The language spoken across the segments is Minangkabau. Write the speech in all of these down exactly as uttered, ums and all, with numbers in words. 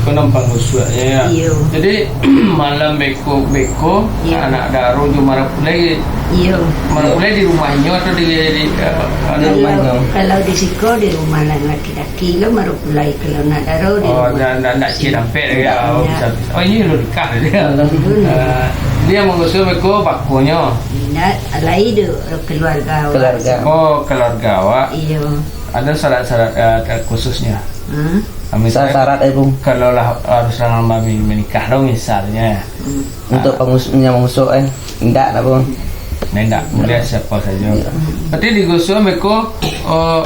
Nan pangusuaknyo, yo. Iyo. Jadi, malam beko-beko, iyo, anak daro jo marapulai. Iyo. Marapulai di rumah inyo atau di, di, eh, di rumah inyo? Kalau, kalau di siko di rumah lah, laki-laki lo marapulai, kalau anak daro di rumah. Oh, ndak, ndak, ndak cik dampek lagi, ah, oh, bisa, bisa. Oh, inyo lo nikah tadi. Belum. Ah, jadi nan mangusuak beko bakonyo. Indak, alai tu keluarga awak. Keluarga. Oh, keluarga awak. Iyo. Ado syarat-syarat, eh, khususnyo? Hmm? Ah, misalnyo, syarat, eh, Bung, kalau lah harus urang mami-, manikah tu misalnyo. Hmm. Untuk, ah, pangusuknyo mangusuak, eh, indak lah, Bung. Nah, indak, buliah siapo sajo. Iyo. Berarti digusuak beko, eh,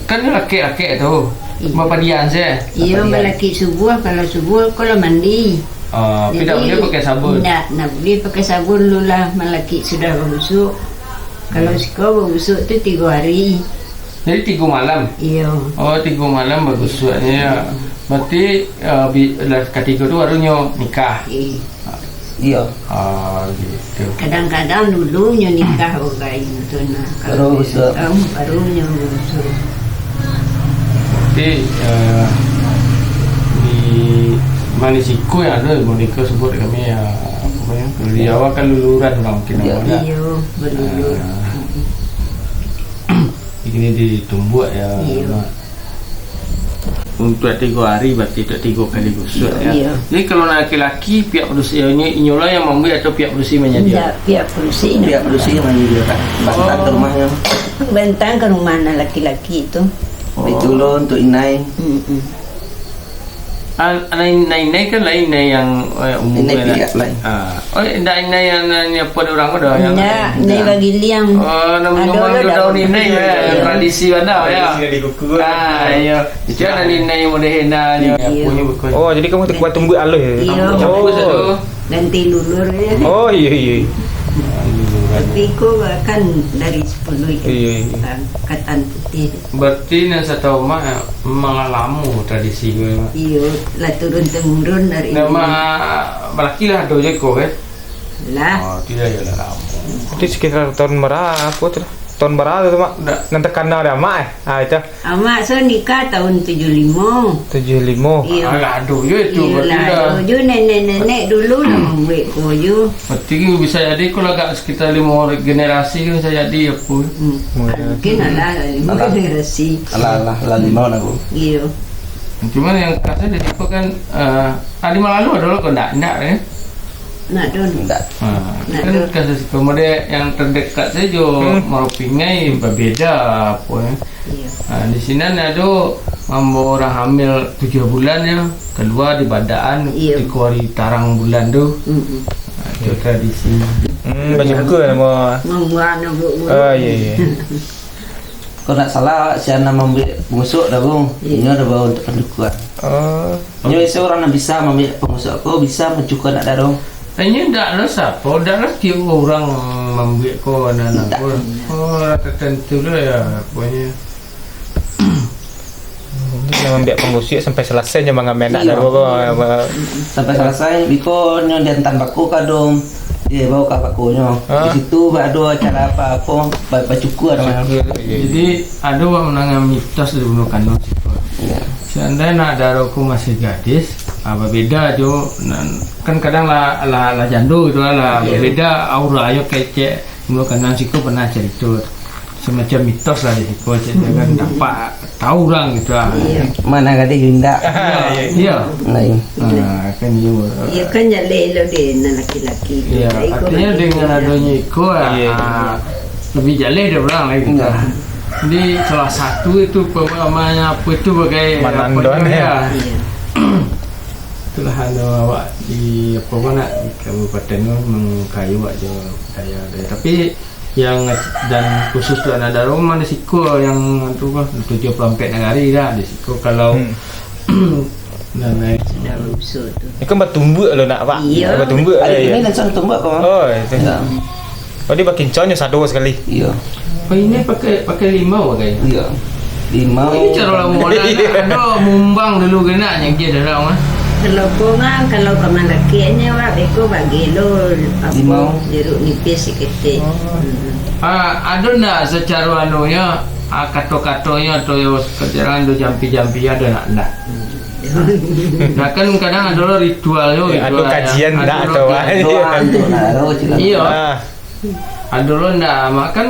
kan lakek-lakek tu, iyo, bapadian se. Iyo, bapadian. Malakik subuah, kalau subuah ko lah mandi. Ah, tapi ndak buliah pakai sabun? Ndak, ndak buliah pakai sabun dulu lah, malakik sudah bagusuak. Kalau, hmm, siko bagusuak tu tigo hari. Jadi tigo malam? Iyo. Oh, tigo malam bagusuaknyo, yo. Iyo. Berarti, eh, bi-, lah katigo tu baru nyo nikah? Iyo. Iyo. Ah, gitu. Kadang-kadang dulu nyo nikah urang tu nah. Baru bagusuak. Kalau, em, baru nyo bagusuak. Berarti, eh, di mano siko nan ado, Bunda Ika sabuik kami, yo, apo namonyo, di awak kan luluran urang mungkin. Iyo. Awak, yo? Iyo, balulur. Ah. Kini ditumbuak, yo, iyo, Mak. Untuak tigo hari, berarti untuak tigo kali gusuak, yo. Iyo. Jadi, kalau nan laki-laki, pihak padusi, inyo, inyo lah nan mambuek atau pihak padusi manyadio? Indak, pihak padusi. Pihak padusi nan manyadio, Kak. Bantang, oh, ka rumahnyo. Bantang ka rumah nan laki-laki tu. Oh. Itu lo untuak inai. Mm-mm. Ah, nan, nan inai kan lain, inai nan, eh, umum. Inai kan, pihak lain. Ah. Oh, indak inai nan, nan, nan apo dek urang ko doh, nan indak, inai bagiliang. Oh, nan ado lo daun inai, yo, iyo, tradisi bana, yo. Tradisi dari kuku, kan. Ah, iyo. Itu nan inai model hendak, iyo, iyo, aponyo bukan. Oh, jadi kamu tu kuat tumbuak alus, yo? Iyo. Campur satu. Ganti lulur, yo. Oh, iyo, iyo. Tapi ko kan dari sapuluah, kan? Iyo, iyo. Katan putiah. Berarti nan satau Mak, memang lah lamo tradisi ko, Mak? Iyo, lah turun temurun dari. Nah, Mak, balaki lah ado juo ko, kan? Lah. Oh, tidak, yo lah lamo. Itu sekitar tahun barapo tu lah? Tahun barapo tu, Mak? Ndak. Nan takana dek Amak, eh? Ah, itu. Amak so nikah tahun tujuah limo. Tujuah limo. Iyo. Ah, lah ado juo itu, iyo, berarti lah ado juo, nenek-nenek dulu lah mambuek ko juo. Berarti bisa jadi ko lah agak sekitar limo generasi ko bisa jadi, yo, Pu? Hmm. Mungkin. Mungkin alah, limo generasi. Alah, alah, lah limo lah, Bu. Iyo. Cuman nan kasar di siko kan, eh, ah, di Malalu ado lo ko, ndak? Ndak, kan? Ndak ado. Ndak. Ah, ndak ado. Kan kasar siko model nan terdekat sajo, hmm, Maropi Ingai, babeda apo, yo. Iyo. Ah, di sinan ado mambaok urang hamil tujuah bulan, yo, kalua di badakan, iyo, di hari tarang bulan tu. Mm-mm. Ah, itu tradisi. Hmm, bacukur namo. Mambuek anak buah. Ah, iyo, iyo. Kalau ndak salah, awak sian nan mambuek pangusuak dah, Bung. Iyo. Inyo dah bawa untuak pancukuran. Oh. Inyo biaso urang nan bisa mambuek pangusuak ko, bisa mancukur anak daro. Inyo ndak ado sapo, ndak ado tiok urang mambuek ko, anak-anak ko. Ndak. Oh, tertentu lah, yo, aponyo. Inyo mambuek pangusuak sampai salasai, inyo mangambiak anak daro ko. Iyo. Sampai salasai, biko nyo diantaan bako ka dom. Iyo, baok ka bakonyo. Ah. Di situ ado acara apo-apo, ba-, bacukua namonyo. Bacukua, iyo, iyo. Jadi, ado urang manangah mitos di Gunung Kanang siko. Iyo. Seandainyo anak daro ko masih gadis, ah, babeda jo, nan, kan kadang lah, lah, lah jando gitu lah, lah, iyo, babeda auranyo kecek. Gunung Kanang siko pernah carito. Semacam mitos lah di siko, cek, kan, dapek tau urang gitu lah. Iyo. Mano gadih indak. Iyo. Lain. Ah, kan iyo. Iyo, kan jaleh lo dek nan laki-laki tu. Iyo, artinyo dengan adonyo iko, ah, labiah jaleh dek urang lah gitu. Iyo. Jadi salah satu itu pemahaman apo itu bagai manandon, yo. Iyo. Itulah anu awak di apo ko nak, di kabupaten ko mangkayo awak jo budaya tu. Tapi Yang dan khusus tu anak daro mah di siko yang tu ko, tujuah puluah ampek nagari dah di siko kalau, hmm, nan lain. Iko batumbuak lo nak, Pak. Iyo. Batumbuak. Ado, eh, iyo. Ini langsung tumbuak ko. Oh, itu. Iyo. Oh, dia bakinconyo sado sakali. Iyo. Oh, ini pakai, pakai limau pakai. Iyo. Limau. Ini caro lamo lah. Iyo. Ado mumbang dulu kena nyangkir dalam ah. Kalau ko mah, kalau ka malakiknyo, wak, beko bagi lo, apo, limau. Jeruk nipis saketek. Oh. Hmm. Ah, ado ndak sacaro anunyo, ah, kato-katonyo atau yo sacaro anu jampi-jampi ado ndak? Ndak. Hmm. Nah, kan kadang ado lo ritual yo, ya, ritual ado kajian ndak atau doa tu, nah, ado cik. Iyo. Ah. Ado lo ndak, mak kan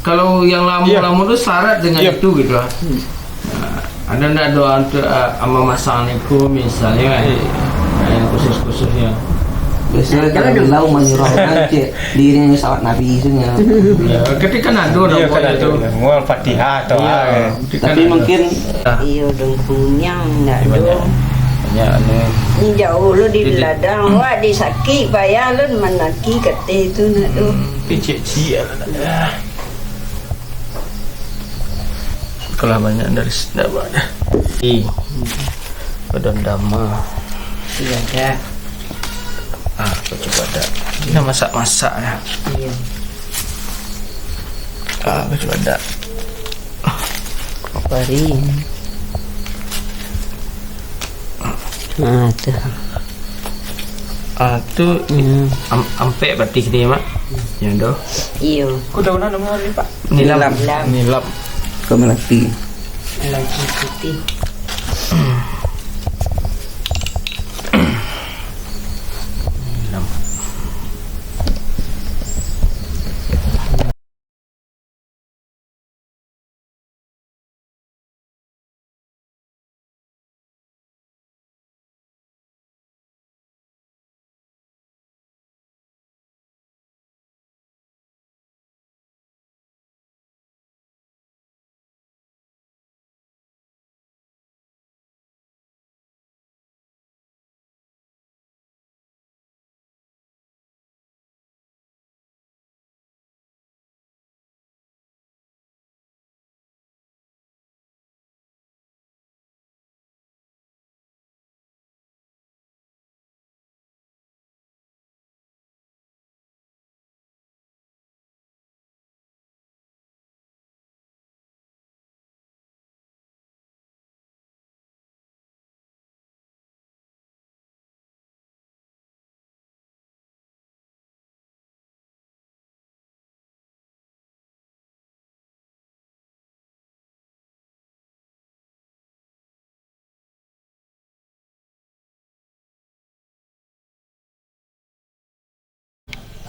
kalau yang lamo-lamo tu syarat dengan itu gitu ah. Nah, ado ndak doa untuk, eh, mamasang iko misalnyo, eh, yang khusus-khususnyo? Biasonyo kalau bilau manyuruh urang cek diri sawat Nabi tu nyo. Ya, ketika nado dah buat itu. Mual Fatihah atau Tapi mungkin iyo dong kunyang ndak do. Banyak anu. Jauh lo di ladang, wak di sakik payah lo manaki kateh tu ndak do. Kecil-kecil lah. Kalau banyak dari sini dah. Ih. Badan dama. Iyo dah. Ah, aku cuba dah. Dah masak-masak dah. Iyo. Ah, aku cuba dah. Paring. Nah, tu. Ah, tu am- ampek patih ni, Mak. Yang tu. Iyo. Kau daun apa nama ni, Pak? Nilam. Nilam. Nilam. Kau melati. Melati putih. Nilam.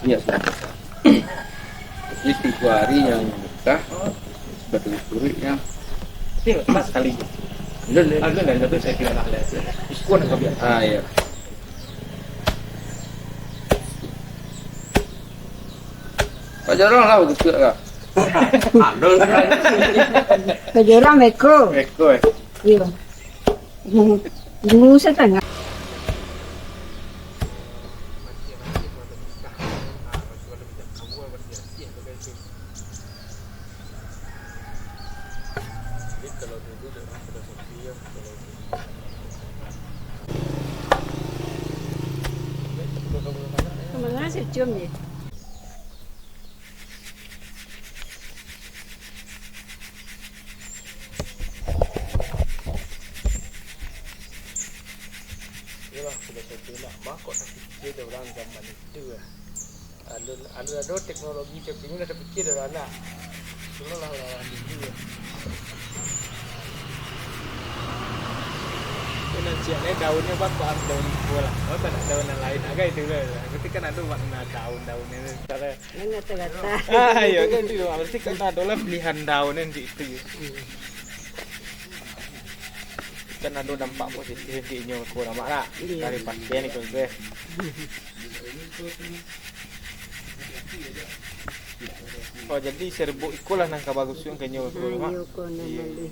Iya, sudah. Jadi tiga hari yang Mekah, berturut-turut yang Ini mas sekali. Belum, belum. Ah, belum, belum, belum, saya kira nak lihat. Ikut nak biar. Ah, iya. Pak Jorong lah, betul lah. Pak Jorong beko. Beko, eh. Iya. Dulu setengah. Kemana sih cium ya? Iyolah, filosofi nak mangkok tapikia dek urang zaman itu lah. Alun, alun ado teknologi cam kini lah tapikia dek urang nak. Itulah lah dulu lah. Ini nan ciek ni daunnyo bakok daun iko lah. Masa nak daun nan lain agak itu lah. Berarti kan ado makna daun-daun ini. Cara Nan gata-gata. Ah, iyo kan itu. Berarti kan ado lah pilihan daun kan di itu. Kan ado dampak positif di inyo ko, nampak tak? Iyo. Dari pasien iko tu. Oh, jadi serbuk iko lah nan ka bagus ka inyo ko, Mak? Iyo, ko nan. Iyo.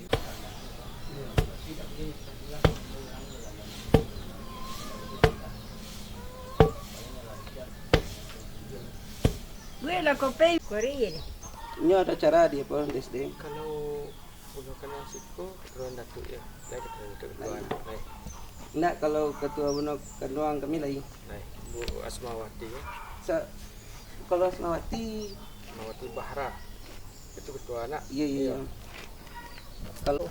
Bueklah kopi. Kuari je deh. Nyo ado acara di apo, di S D M? Kalau gunokan nan siko, keturunan Datuk yo. Lai keturunan Datuk. Lai. Lai. Ndak, kalau ketua buno kanduang kami lai. Lai. Bu Asmawati yo. Sa-, kalau Asmawati. Asmawati Bahra. Itu ketua anak. Iyo, iyo, iyo. Kalau